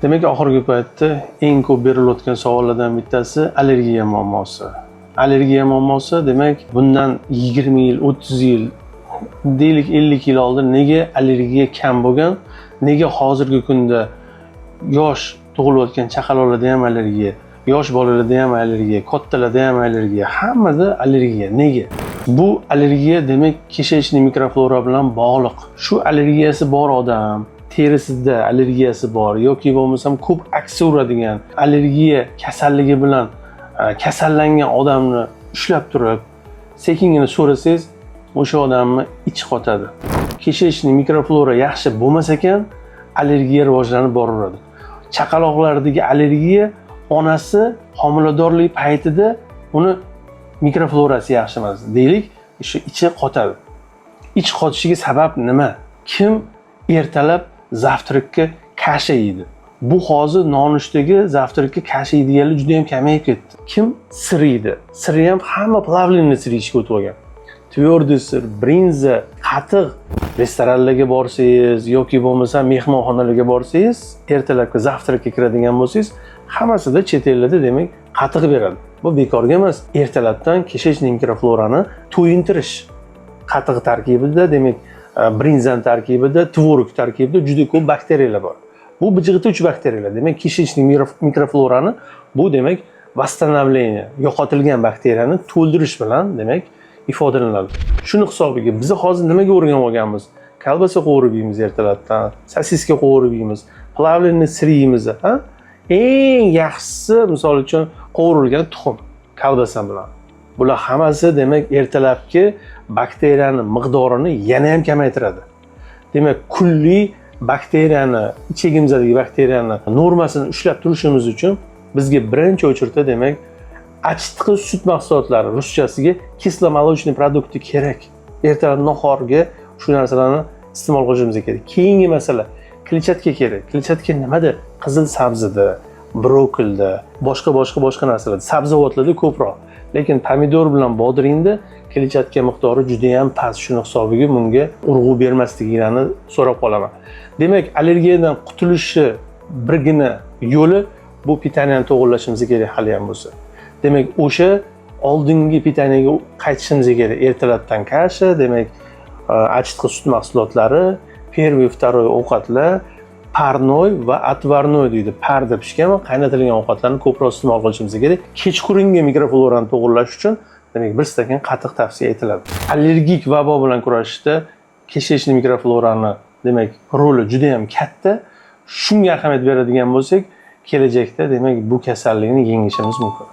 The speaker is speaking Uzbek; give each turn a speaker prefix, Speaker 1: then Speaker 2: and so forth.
Speaker 1: Demak, oxirgi paytda eng ko'p berilayotgan savollardan bittasi allergiya muammosi. Allergiya muammosi, demak, bundan 20 yil, 30 yil, deylik 50 yil oldin nega allergiya kam bo'lgan? Nega hozirgi kunda yosh tug'ilayotgan chaqaloqlarda ham allergiya, yosh bolalarda ham allergiya, kattalarda ham allergiya, hammada allergiya. Nega? Bu allergiya, demak, кишечный mikroflora bilan bog'liq. Shu allergiyasi bor odam, terisida allergiyasi bor yoki bo'lmasam ko'p aksiradigan allergiya kasalligi bilan kasallangan odamni ushlab turib, sekingina so'rasangiz, o'sha odamni ichi qotadi. Кишечный mikroflora yaxshi bo'lmas ekan, allergiya rivojlanib boraveradi. Chaqaloqlardagi allergiya onasi homiladorlik paytida uni mikroflorasi yaxshi emas. Deylik, shu ichi qotadi. Ich qotishiga sabab nima? Kim ertalab завтрак ka kasha yeydi? Bu hozir nonushtaga, завтрак ka kasha yeydiganlar juda ham kamayib ketdi. Kim сыр yeydi? Сыр ni ham hamma плавленый сыр yeyishga o'tib olgan. Твердый сыр, brinza, qatiq. Restoranlarga borsangiz yoki bo'lmasa mehmonxonalarga borsangiz, ertalabki завтрак ka kiradigan bo'lsangiz, hammasida chet ellarda, demak, qatiq beradi. Bu bekorga emas. Ertalabdan кишечный mikroflorani to'yintirish. Qatiq tarkibida, demak, brinzani tarkibida, tvorog tarkibida juda ko'p bakteriyalar bor. Bu bijg'ituvchi bakteriyalar. Demak, кишечный mikroflorani bu, demak, восстановление, yo'qotilgan bakteriyani to'ldirish bilan, demak, ifodalanadi. Shuni hisobiga biz hozir nimaga o'rganib olganmiz? Kolbasa qovurib yeymiz ertalabdan, sosiska qovurib yeymiz, плавленый сыр yeymiz, ha? Eng yaxshisi, misol uchun, qovurilgan tuxum kolbasa bilan. Bular hammasi, demak, ertalabki bakteriyani miqdorini yana ham kamaytiradi. Demak, kunlik bakteriyani, ichagimizdagi bakteriyani normasini ushlab turishimiz uchun bizga birinchi очередь da, demak, achitqi sut mahsulotlari, ruschasiga кисломолочный продукты kerak. Ertalab nahorga shu narsalarni iste'mol qilishimiz kerak. Keyingi masala, kletchatka kerak. Kletchatka nimada? Qizil sabzida, brokolida, boshqa boshqa boshqa narsalarda, sabzavotlarda ko'proq. Lekin pomidor bilan bodringda kletchatka miqdori juda ham past. Shuni hisobiga bunga urg'u bermasliginglarni so'rab qolaman. Demak, allergiyadan qutulishni birgina yo'li bu питание ni to'g'irlashimiz kerak hali ham bo'lsa. Demak, o'sha oldingi питание ga qaytishimiz kerak. Ertalabdan kasha, demak, achitqi sut mahsulotlari, первый, второй ovqatlar, парной va отварной deydi. Пар da pishgan va qaynatilgan ovqatlarni ko'proq iste'mol qilishimiz kerak. Kechqurungi mikroflorani to'g'irlash uchun, demak, bir stakan qatiq tavsiya etiladi. Allergik vabo bilan kurashishda кишечный mikroflorani, demak, roli juda ham katta. Shunga ahamiyat beradigan bo'lsak, kelajakda, demak, bu kasallikni yengishimiz mumkin.